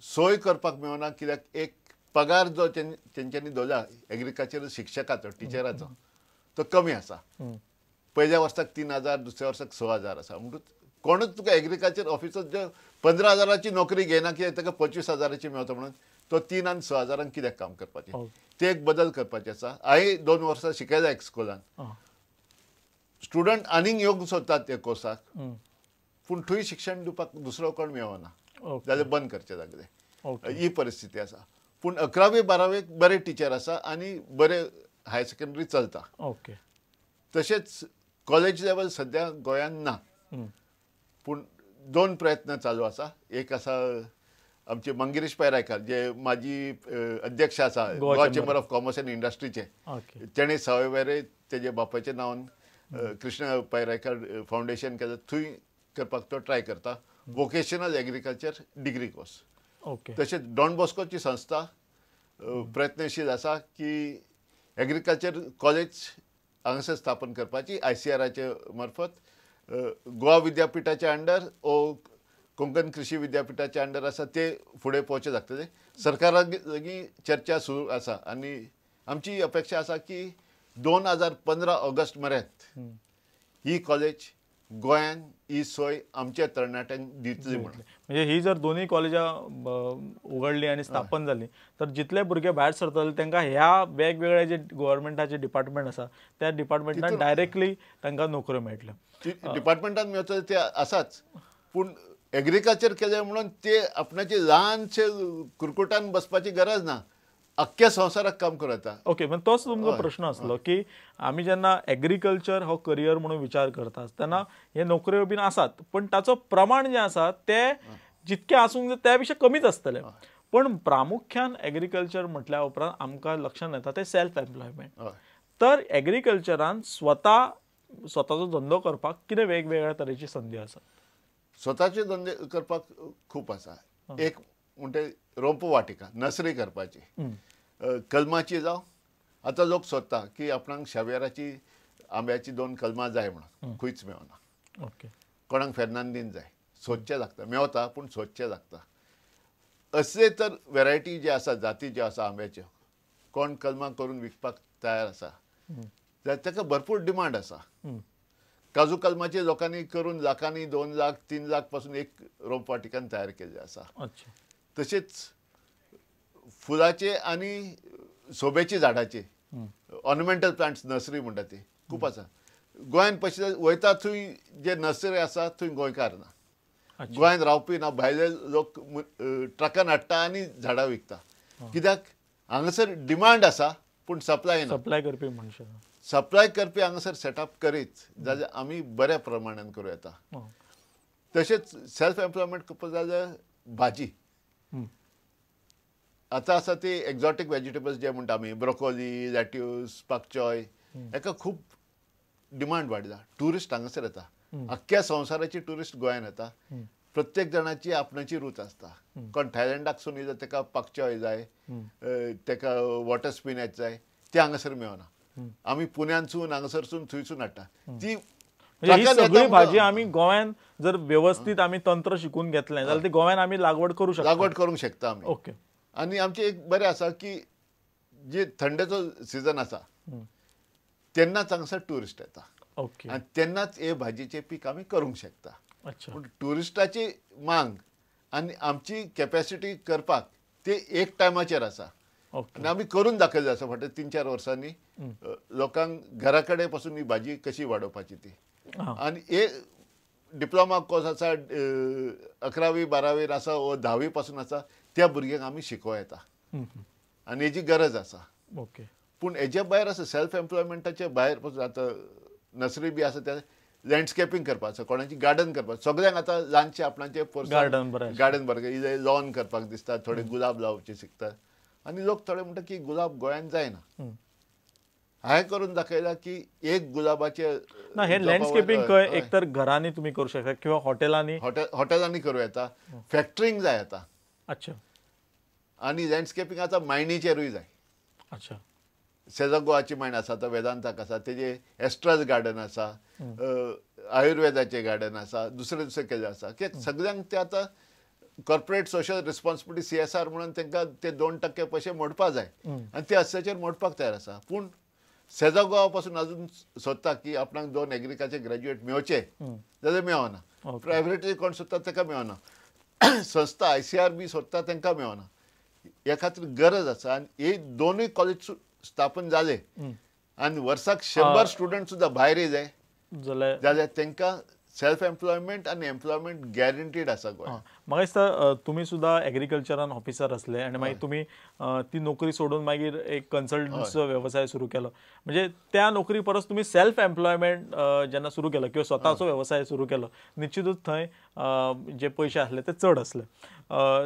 सोय करपाक मेळना कित्याक एक पगार जो तेंच्यांनी दवरला एग्रीकल्चर शिक्षकाचो टिचराचो तो कमी आसा. पयल्या वर्साक 3,000, दुसऱ्या वर्साक 6,000 आसा. म्हणटूच कोणूच तुका एग्रीकल्चर ऑफिसर जो 15,000ची नोकरी घेयना कित्याक ताका 25,000ची मेळटा म्हणून तो 3 आनी 6 हजारांक कित्याक काम करपाचें. ते एक बदल करपाचे आसा. हांवें 2 वर्सां शिकयला एक स्कुलान, स्टुडंट आनीक येवंक सोदतात त्या कोर्साक, पूण थंय शिक्षण दिवपाक दुसरो कोण मेळना जाल्यार बंद करचें लागलें. ही परिस्थिती आसा. पूण 11वी 12वेक बरे टिचर आसा आनी बरे हायर सेकंडरी चलता. तशेंच कॉलेज लेवल सद्या गोंयांत ना, पूण 2 प्रयत्न चालू आसा. एक आसा आमचे मंगिरीश पै रायकार जे माजी अध्यक्ष आसा Goa chamber of commerce and इंडस्ट्रीचे, तेणे सावयवेरे तेजे बापायच्या नांवान कृष्ण पै रायकार फावंडेशन केलां, थंय करपाक तो ट्राय करता वोकेशनल एग्रीकल्चर डिग्री कोर्स. तशेंच डॉन बॉस्कोची संस्था प्रयत्नशील आसा की एग्रीकल्चर कॉलेज हांगासर स्थापन करपाची ICRच्या मार्फत, गोवा विद्यापीठाच्या अंडर ओ कोंकण कृषी विद्यापीठाच्या अंडर आसा ते फुडें पोवचें लागतलें. सरकारा लागीं चर्चा सुरू आसा आनी आमची अपेक्षा आसा की 2015 ऑगस्ट मेरेन ही कॉलेज गोंयान ही सोय आमच्या तरणाट्यांक दितली. म्हणजे ही जर दोन्ही कॉलेजां उघडली आनी स्थापन जाली तर जितले भुरगे भायर सरतले तांकां ह्या वेगवेगळे जे गव्हर्मेंटाचे डिपार्टमेंट आसा त्या डिपार्टमेंटान डायरेक्टली तांकां नोकऱ्यो मेळटल्यो. डिपार्टमेंटान मेळटले ते आसाच, पूण एग्रीकल्चर केलें म्हणून ते आपणाचे ल्हानशे कुरकुटान बसपाची गरज ना, अख्ख्या संवसाराक काम करूं येता. ओके, पण तोच तुमचो प्रश्न आसलो की आमी जेन्ना एग्रीकल्चर हो करियर म्हणून विचार करता तेन्ना हे नोकऱ्यो बीन आसात, पण ताचो प्रमाण जें आसा तें जितकें आसूंक जाय त्या पेक्षा कमीच आसतलें. पण प्रामुख्यान एग्रीकल्चर म्हटल्या उपरांत आमकां लक्षांत येता तें सेल्फ एम्प्लॉयमेंट. तर एग्रीकल्चरान स्वताचो धंदो करपाक कितें वेगवेगळ्या तरेची संदी आसा? स्वताचे धंदे करपाक खूब आसा. एक म्हणटे रोपवाटिका नर्सरी करपाची, कलमाची जावं. आतां लोक सोदता की आपणाक शावेराची आंब्याची 2 कलमां जाय म्हणून, खंयच मेळना. कोणाक फेर्नांदीन जाय, सोदचें लागता, मेवता पूण सोदचें लागता. असले तर वेरायटी जे आसा, जाती ज्यो आसा आंब्याच्यो, कोण कलमां करून विकपाक तयार आसा जाल्यार ताका भरपूर डिमांड आसा. काजू कलमाचे लोकांनी करून लाखांनी 2 लाख 3 लाख पासून एक रोपवाटिकान तयार केल्लें आसा. तशेंच फुलाचे आनी सोबेची झाडाचे ऑर्नमेंटल प्लांट्स नर्सरी म्हणटा ती खूब आसा गोंयांत. पळयता वयता थंय जे नर्सरी आसा थंय गोंयकार ना, गोंयांत रावपी ना, भायले लोक ट्रकान हाडटा आनी झाडां विकता. कित्याक हांगासर डिमांड आसा पूण सप्लाय ना. सप्लाय करपी मनशां, सप्लाय करपी हांगासर सेटअप करीत जाल्यार आमी बऱ्या प्रमाणान करूं येता. तशेंच सेल्फ एम्प्लॉयमेंट करपाक जाल्यार भाजी आतां आसा ती एक्झॉटीक वेजिटेबल्स जे म्हणटा आमी, ब्रोकोली, लॅट्यूस, पाकचॉय, हेका खूब डिमांड वाडला. ट्युरिस्ट हांगासर येता, अख्ख्या संवसाराची ट्युरिस्ट गोंयान येता. प्रत्येक जाणाची आपणाची रूच आसता. कोण थायलंडाक सून येता ताका पाकचॉय जाय, ताका वॉटर स्पिनॅच जाय, ते हांगासर मेळना. आमी पुण्यांतसून हांगासरसून थंयसून हाडटा ती सगळी भाजी. आमी गोंयांत जर व्यवस्थीत आमी तंत्र शिकून घेतलें जाल्यार ती गोंयांत आमी लागवड करूं शकता, लागवड करूंक शकता आमी. ओके. आनी आमचें एक बरें आसा की जे थंडेचो सिजन आसा तेन्नाच हांगासर ट्युरिस्ट येता. ओके. आनी तेन्नाच हे भाजीचें पीक आमी करूंक शकता. पूण ट्युरिस्टाची मांग आनी आमची कॅपॅसिटी करपाक ते एक टायमाचेर आसा आनी आमी करून दाखयलें आसा फाटल्या 3-4 वर्सांनी लोकांक घरा कडेन पासून ही भाजी कशी वाडोवपाची ती. आनी हे डिप्लोमा कोर्स आसा 11वी 12वी आसा वो 10वी पासून आसा, त्या भुरग्यांक आमी शिकोवं येता आनी हेजी गरज आसा. ओके. पूण हेज्या भायर आसा सेल्फ एम्प्लॉयमेंटाच्या भायर पासून आतां नर्सरी बी आसा, त्या लँडस्केपींग करपाक आसा, कोणाची गार्डन करपाक, सगळ्यांक आतां ल्हानशें आपणाचें गार्डन गार्डन बरें लॉन करपाक दिसता, थोडे गुलाब लावचे शिकता आनी लोक थोडे म्हणटा की गुलाब गोंयांत जायना. हांवें करून दाखयला की एक गुलाबाचे ना हे लँडस्केपिंग खंय एक तर घरांनी तुमी करूं शकता किंवा हॉटेलांनी, हॉटेलांनी करूं येता, फॅक्टरींक जाय आतां. अच्छा. आनी लँडस्केपिंग आतां मायणीचेरूय जाय. अच्छा. सेजा गोवाची मायण आसा, आतां वेदांताक आसा, तेजे एस्ट्रल गार्डन आसा, आयुर्वेदाचें गार्डन आसा, दुसरें दुसरें केल्लें आसा. कित्याक सगळ्यांक ते आतां कॉर्पोरेट सोशल रिस्पॉन्सिबिलिटी CSR म्हणून तांकां ते 2% पयशे मोडपा जाय आनी ते असल्याचेर मोडपाक तयार आसा. पूण सेजा गोवा पासून अजून सोदता की आपणाक 2 एग्रीकल्चर ग्रॅज्युएट मेळचे जाल्यार मेळना. प्रायवेटली कोण सोदता ताका मेळना, संस्था ICR बी सोदता तांकां मेळना. ह्या खातीर गरज आसा आनी हे दोनूय कॉलेज स्थापन जाले आनी वर्साक 100 स्टुडंट सुद्दां भायर येयले जाल्यार तांकां सेल्फ एम्प्लॉयमेंट आनी एम्प्लॉयमेंट गॅरंटीड आसा गोंयांत. म्हाका दिसता तुमी सुद्दां एग्रीकल्चरान ऑफिसर आसले आनी मागीर तुमी ती नोकरी सोडून मागीर एक कन्सल्टन्सीचो वेवसाय सुरू केलो. म्हणजे त्या नोकरी परस तुमी सेल्फ एम्प्लॉयमेंट जेन्ना सुरू केलो किंवा स्वताचो वेवसाय सुरू केलो, निश्चितूच थंय जे पयशे आसले ते चड आसले.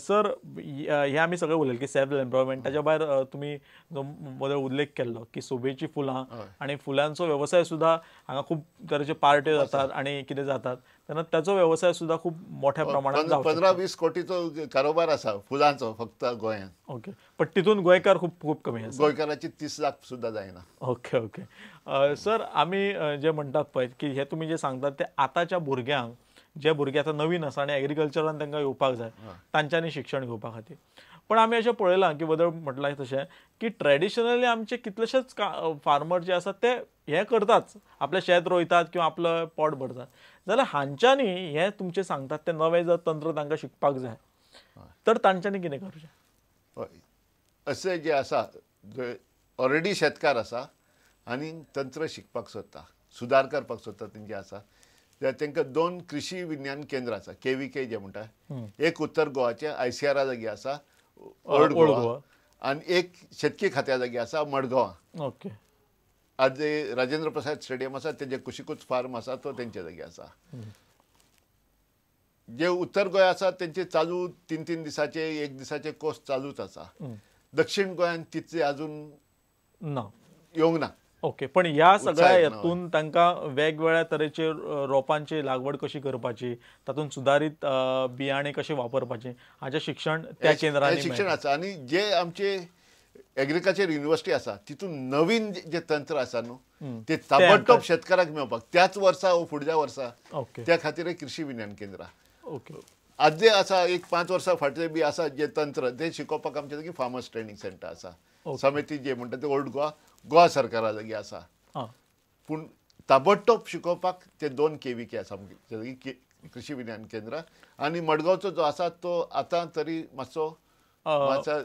सर, हे आमी सगळे उलयले की सेल्फ एम्प्लॉयमेंट, ताच्या भायर तुमी जो मदीं उल्लेख केल्लो की सोबेची फुलां आनी फुलांचो वेवसाय सुद्दां हांगा खूब तरेचे पार्ट्यो जातात आनी कितें जातात तेन्ना ताचो वेवसाय सुद्दां खूब मोठ्या प्रमाणात 15-20 कोटीचो कारोबार आसा फुलांचो फक्त गोंयांत. ओके, पण तितून गोंयकार खूब खूब कमी आसा, गोंयकाराची 30 लाख सुद्दां जायना. ओके ओके सर, आमी जे म्हणटात पळय की हे तुमी जे सांगतात ते आतांच्या भुरग्यांक, जे भुरगे आतां नवीन आसा आनी एग्रीकल्चरान तांकां येवपाक जाय तांच्यांनी शिक्षण घेवपा खातीर. पण आमी अशें पळयलां की बदल म्हटलां तशें की ट्रेडिशनली आमचे कितलेशेच फार्मर जे आसात ते हें करताच, आपलें शेत रोयतात किंवा आपलें पोट भरतात. जाल्यार हांच्यांनी हें तुमचें सांगतात तें नवें जर तंत्र तांकां शिकपाक जाय तर तांच्यांनी कितें करचें? हय, अशें जे आसा ऑलरेडी शेतकार आसा आनी तंत्र शिकपाक सोदता, सुदार करपाक सोदता तेंचे आसा जाल्यार तांकां 2 कृषी विज्ञान केंद्र आसा, KVK जे म्हणटा, एक उत्तर गोवाचे ICR लागीं आसा ओल्ड गोवा आनी एक शेतकी खात्या लागीं आसा मडगांवां. ओके, आज जे राजेंद्र प्रसाद स्टेडियम आसा तेजे कुशीकूच फार्म आसा तो तेंचे लागीं आसा. जे उत्तर गोंय आसा तेंचे चालू 3-3 दिसाचे 1 दिसाचे कोर्स चालूच आसा. दक्षिण गोंयांत तितले अजून ना येवंक ना. ओके, पण ह्या सगळ्या हेतून तांकां वेगवेगळ्या तरेचे रोपांची लागवड कशी करपाची, तातूंत सुदारीत बियाणे कशे वापरपाचे हाचें शिक्षण त्या केंद्रांनी शिक्षण आसा. आनी जे आमचे एग्रीकल्चर युनिवर्सिटी आसा तितून नवीन जे तंत्र आसा न्हू ते ताबडतोब शेतकाराक मेळपाक त्याच वर्सा वो फुडल्या वर्सा, त्या खातीर कृषी विज्ञान केंद्रां. ओके, आदले आसा एक 5 वर्सां फाटले बी आसा जे तंत्र ते शिकोवपाक आमचे लागीं फार्मर्स ट्रेनींग सेंटर आसा, समिती जे म्हणटा ते ओल्ड गोवा गोवा सरकारा लागीं आसा. पूण ताबडतोब शिकोवपाक ते 2 KVK आसा आमचे लागीं कृषी विज्ञान केंद्र आनी मडगांवचो जो आसा तो आतां तरी मातसो मातसो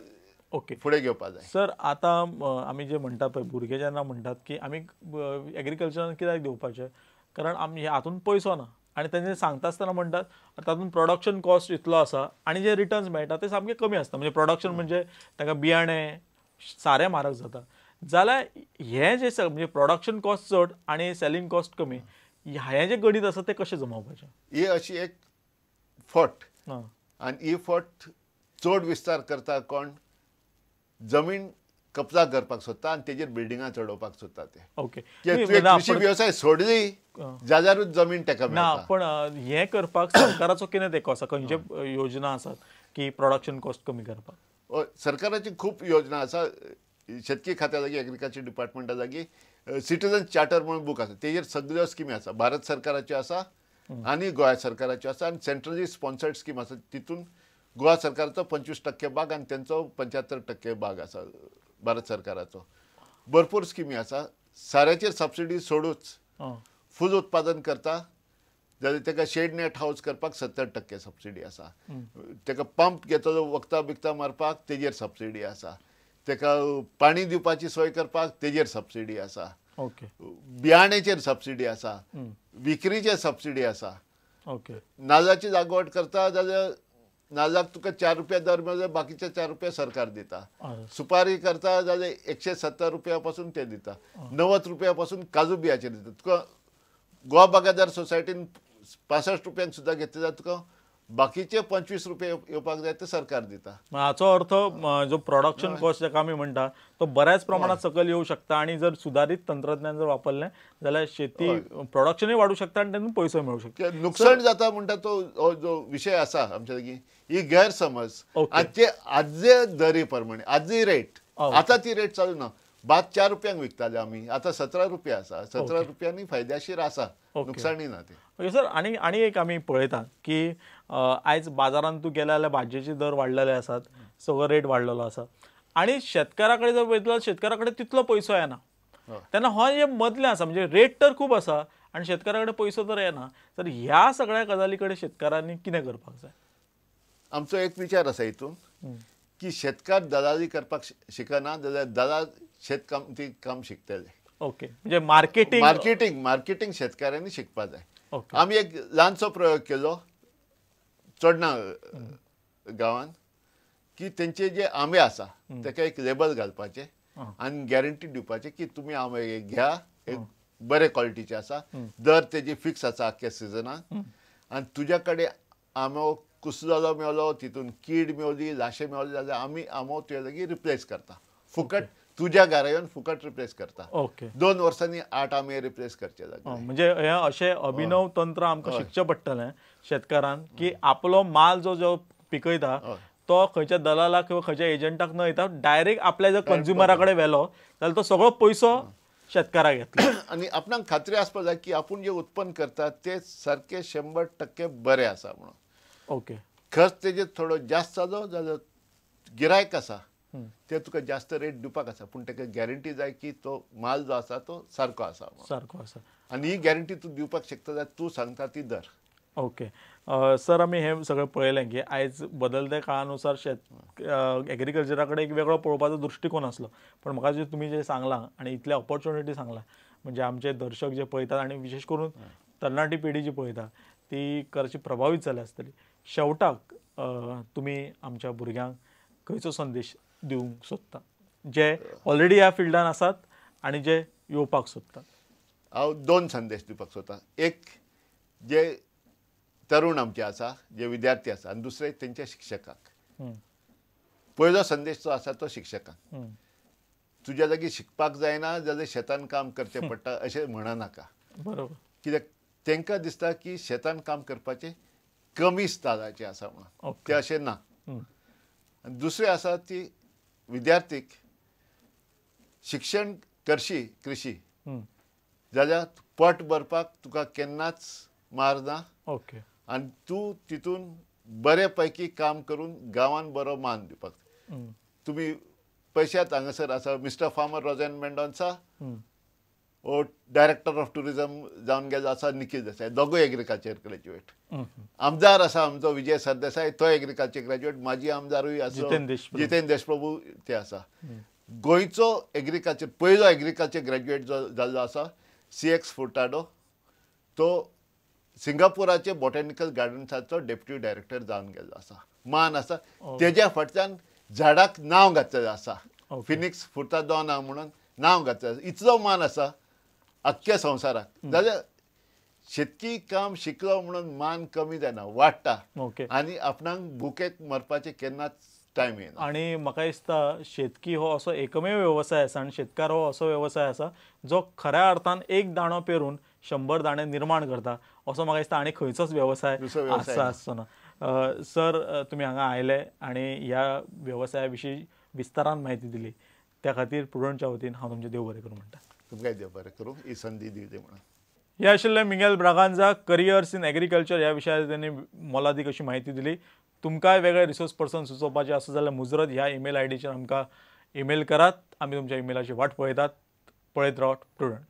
ओके फुडें घेवपा जाय. सर, आतां आमी जे म्हणटा पळय भुरगे जेन्ना म्हणटात की आमी एग्रीकल्चरान कित्याक दिवपाचें, कारण आमी हातून पयसो ना आनी तेंचे सांगता आसतना म्हणटात तातूंत प्रोडक्शन कॉस्ट इतलो आसा आनी जे रिटर्न्स मेळटा ते सामके कमी आसता. म्हणजे प्रोडक्शन म्हणजे तांकां बियाणे सारें म्हारग जाता. जाल्यार हें जें म्हणजे प्रोडक्शन कॉस्ट चड आनी सेलिंग कॉस्ट कमी, हें जें गणीत आसा तें कशें जमोवपाचें? ही अशी एक फट आनी ही फट चड विस्तार करता कोण, जमीन कब्जा करपाक सोदता आनी तेजेर बिल्डिंगां चडोवपाक सोदता ते. ओके, कृषी वेवसाय सोडली जाल्यारूच जमीन ताका ना. पण हें करपाक सरकाराचो कितें तेंको आसा, खंयचे योजना आसात की प्रोडक्शन कॉस्ट कमी करपाक? सरकाराची खूब योजना आसा. शेतकी खात्या लागीं, एग्रीकल्चर डिपार्टमेंटा लागीं सिटीजन चार्टर म्हणून बूक आसा, तेजेर सगळ्यो स्किमी आसा, भारत सरकाराच्यो आसा आनी गोवा सरकाराच्यो आसा आनी सेंट्रली स्पॉन्सर्ड स्कीम आसा. तितून गोवा सरकाराचो 25% भाग आनी तेंचो 75% भाग आसा भारत सरकाराचो. भरपूर स्किमी आसा. साऱ्याचेर सबसिडी सोडूच फूल उत्पादन करता जाल्यार ताका शेड नेट हावज करपाक 70% सबसिडी आसा, ताका पंप घेतलो वखदां बिकतां मारपाक तेजेर सबसिडी आसा, ताका पाणी दिवपाची सोय करपाक तेजेर सबसिडी आसा, बियाण्याचेर सबसिडी आसा, विक्रीचेर सबसिडी आसा. नाल्लाची लागवड करता जाल्यार नाल्लाक तुका 4 रुपया दर मेळ्ळो, बाकीचे 4 रुपया सरकार दिता. सुपारी करता जाल्यार 170 रुपया पासून ते दिता, 90 रुपया पासून काजू बियाचेर दिता. तुका गोवा बागायतदार सोसायटीन 65 रुपयांक सुद्दां घेतले जाल्यार तुका बाकीचे 25 रुपये येवपाक जाय ते सरकार दिता. हाचो अर्थ जो प्रोडक्शन कॉस्ट जाका आमी म्हणटा तो बऱ्याच प्रमाणात सकयल येवं शकता आनी जर सुदारीत तंत्रज्ञान जर वापरलें जाल्यार शेती प्रोडक्शनूय वाडूं शकता आनी तातूंत पयसो मेळूं शकता. नुकसान जाता म्हणटा तो जो विशय आसा आमच्या लागीं, ही गैरसमज. आनी ते आदले दरी प्रमाणे आदली रेट, आतां ती रेट चालू ना, भात 4 रुपयांक विकताले आमी, आतां 17 रुपया आसा. 17 रुपयांनी फायद्याशीर आसा, नुकसाणी ना ते. ओके सर, आनी आनी एक आमी पळयतात की आयज बाजारांत तूं गेले जाल्यार भाजयेचे दर वाडलेले आसात, सगळो रेट वाडलेलो आसा आनी शेतकारा कडेन जर पळयतलो शेतकारा कडेन तितलो पयसो येना. तेन्ना हो हे मदलें आसा, म्हणजे रेट तर खूब आसा आनी शेतकारा कडेन पयसो तर येना. तर ह्या सगळ्या गजाली कडेन शेतकारांनी कितें करपाक जाय? आमचो एक विचार आसा हितून की शेतकार दलाली करपाक शिकना जाल्यार दलाल शेतकाम ती काम शिकतले. ओके, म्हणजे मार्केटिंग मार्केटिंग मार्केटिंग शेतकाऱ्यांनी शिकपाक जाय. आमी एक ल्हानसो प्रयोग केलो चोडणा गांवान की तेंचे जे आंबे आसा तेका एक लेबल घालपाचें आनी गॅरंटी दिवपाचें की तुमी आंबे घ्या, एक बरे क्वॉलिटीचे आसा, दर तेजी फिक्स आसा आख्ख्या सिजनाक, आनी तुज्या कडेन आंबो कुसलेलो मेवलो, तितून कीड मेवली, लाशें मेवलें जाल्यार आमी आंबो तुज्या लागीं रिप्लेस करता फुकट, तुज्या घरा येवन फुकट रिप्लेस करता. 2 वर्सांनी 8 आंबे रिप्लेस करचे लागले. म्हणजे हे अशें अभिनव तंत्र आमकां शिकचें पडटलें शेतकारान की आपलो माल जो जो पिकयता तो खंयच्या दलालाक किंवा खंयच्या एजंटाक न येता डायरेक्ट आपल्या जर कंज्युमरा कडेन व्हेलो जाल्यार तो सगळो पयसो शेतकाराक येतलो. आनी आपणाक खात्री आसपाक जाय की आपूण जे उत्पन्न करता ते सारकें 100% बरें आसा म्हणून. ओके, खर्च तेजेर थोडो जास्त जालो जाल्यार गिरायक आसा ते तुका जास्त रेट दिवपाक आसा, पूण ताका गॅरंटी जाय की तो माल जो आसा तो सारको आसा, सारको आसा, आनी ही गॅरंटी तूं दिवपाक शकता जाल्यार तूं सांगता ती दर. ओके सर, आमी हें सगळें पळयलें की आयज बदलत्या काळानुसार शेत एग्रीकल्चरा कडेन एक वेगळो पळोवपाचो दृश्टिकोन आसलो, पण म्हाका जे तुमी जें सांगलां आनी इतले ऑपॉर्च्युनिटी सांगलां, म्हणजे आमचे दर्शक जे पळयतात आनी विशेश करून तरणाटी पिढी जी पळयता ती कर्शी प्रभावीत जाल्या आसतली. शेवटाक तुमी आमच्या भुरग्यांक खंयचो संदेश दिवंक सोदता जे ऑलरेडी ह्या फिल्डान आसात आनी जे येवपाक सोदतात? हांव 2 संदेश दिवपाक सोदता. एक, जे तरुण आमचे आसा, जे विद्यार्थी आसा, आनी दुसरे तेंच्या शिक्षकांक. पयलो संदेश जो आसा तो शिक्षकांक, तुज्या लागीं शिकपाक जायना जाल्यार शेतान काम करचें पडटा अशें म्हणनाका. बरोबर, कित्याक तांकां दिसता की शेतान काम करपाचें कमी स्तराचें आसा म्हणून, तें अशें ना. आनी दुसरें आसा ती विद्यार्थीक शिक्षण करशी कृषी जाल्यार पोट भरपाक तुका केन्नाच मार ना. ओके, आनी तूं तितून बरे पैकी काम करून गांवान बरो मान दिवपाक. तुमी पयशात हांगासर आसा मिस्टर फार्मर रोजन मेंडोन्सा, हो डायरेक्टर ऑफ टुरिजम जावन गेलो आसा निखील देसाय, दोगूय एग्रीकल्चर ग्रॅज्युएट. आमदार आसा आमचो विजय सरदेसाय, तो एग्रीकल्चर ग्रॅज्युएट. माजी आमदारूय आसा जितेंद्र देशप्रभू, ते आसा. गोंयचो एग्रीकल्चर पयलो एग्रीकल्चर ग्रॅज्युएट जो जाल्लो आसा CX Furtado, तो सिंगापुराचे बॉटॅनिकल गार्डन्साचो डेप्युटी डायरेक्टर जावन गेल्लो आसा. मान आसा तेज्या फाटल्यान झाडाक नांव घातलेलें आसा, फिनिक्स फुर्तादोना म्हणून नांव घातलें. इतलो मान आसा आख्ख्या संवसाराक. जाल्यार शेतकी काम शिकलो म्हणून मान कमी जायना, वाडटा आनी आपणाक भुकेक मरपाचें केन्नाच टायम येना. आनी म्हाका दिसता शेतकी हो असो एकमेव वेवसाय आसा आनी शेतकार हो असो वेवसाय आसा जो खऱ्या अर्थान एक दाणो पेरून 100 दाणे निर्माण करता असो म्हाका दिसता आनी खंयचोच वेवसाय आसा आसचो ना. सर, तुमी हांगा आयले आनी ह्या वेवसाया विशीं विस्तारान म्हायती दिली त्या खातीर प्रुडंटच्या वतीन हांव तुमचें देव बरें करूं म्हणटा. तुमकां देव बरें करूं ही संदी दिली म्हणून. हे आशिल्ले Miguel Braganza, careers in agriculture ह्या विशयार त्यांनी मोलादीक अशी म्हायती दिली. तुमकांय वेगळे रिसोर्स पर्सन सुचोवपाचे आसा जाल्यार मुजरत ह्या ईमेल आयडीचेर आमकां ईमेल करात. आमी तुमच्या ईमेलाची वाट पळयतात. पळयत रावत प्रुडंट.